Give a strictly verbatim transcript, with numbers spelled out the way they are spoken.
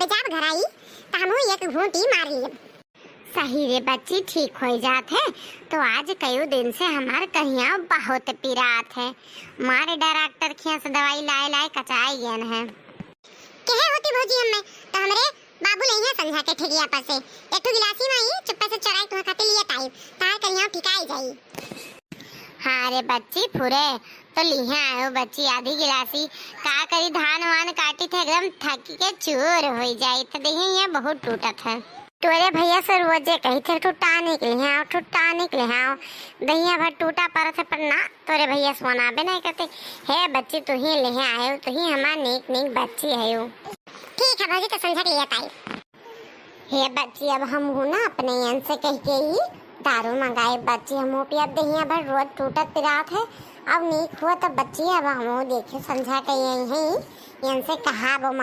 जाब घराई, त हमहू एक घूंटी मार लियब। सही रे बच्ची, ठीक होइ जात है। तो आज कई दिन से हमार कहिया बहुत पिरात है। मारे डॉक्टर खिया से दवाई लाए लाए कचाई गयन है। केहे होती भौजी हम्मे, तो हमरे बाबू लइहे संझा के ठेकिया पर से। एक ठो गिलासी माई चुप्पे से चोराई तुहा खातिर लियत आई, तार कहिया ठिकाई जाई। हाँ रे बच्ची, फुरे तो लिहे आयो बच्ची आधी गिलासी। का करी, धान वान काटी थे, एकदम थकी के चूर होइ जाई। तो देही ये बहुत टूटत है। तोरे भैया से रोजे कही थे, "ठुट्टा निकले हैं, ठुट्टा निकले हैं।" दहिया भर टूटा परत है, पर ना, तोरे भैया सोनाबे नहीं करते। हे बच्ची, तू ही लिहे आयो, तू ही हमार नीक नीक बच्ची है। ठीक है भौजी, तो संझा के लियत आई। हे बच्ची, अब हमहू ना अपने यन से कह के ही दारू मंगाए बच्ची, हमहू पियब, देहिया भर रोज टूटत पिरात है। अब नीक हुआ तब बच्ची, अब हमहू देखे संझा के यही है, यन से कहा वो मंगा